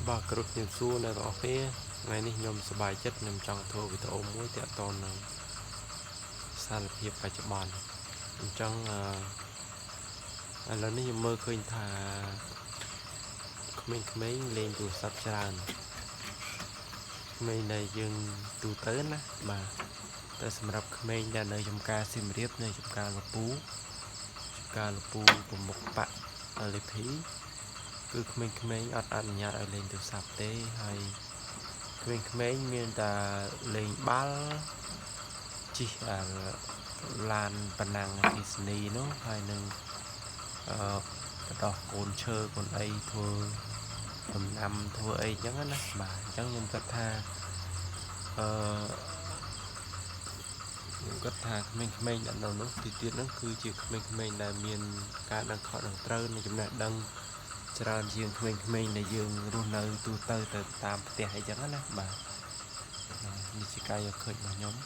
បាទគោរពជំរាបសួរអ្នកទាំងអស់គ្នាថ្ងៃនេះខ្ញុំសប្បាយចិត្តខ្ញុំចង់ធ្វើវីដេអូមួយទាក់ទងនឹងស្ថានភាពបច្ចុប្បន្នអញ្ចឹងអឺឥឡូវនេះខ្ញុំមើលឃើញថាក្មេងៗលេងទូរស័ព្ទច្រើនក្មេងដែលយើងទូទៅណាបាទតែសម្រាប់ក្មេងដែលនៅចំការសៀមរាបនៅចំការលពូចំការលពូប្រមុខបក LP គឺក្មេងៗអត់អនុញ្ញាតឲ្យលេងទូរស័ព្ទទេហើយក្មេងៗមានតែលេងបាល់ជិះអាឡានប៉ណាំងអគ្គិសនីនោះហើយនឹងអឺបដោះកូនឈើកូនអីធ្វើដំណាំធ្វើអីចឹងណាបាទអញ្ចឹងខ្ញុំគិតថាអឺខ្ញុំគិតថាក្មេងៗដែលនៅនោះទីទៀតហ្នឹងគឺជាក្មេងៗដែលមានការដឹងខុសដឹងត្រូវនិងចំណេះដឹងច្រើនជាងក្មេងៗដែលយើងរស់នៅទូទៅទៅតាមផ្ទះអីចឹងណាបាទនេះជាការយកឃើញរបស់ខ្ញុំ។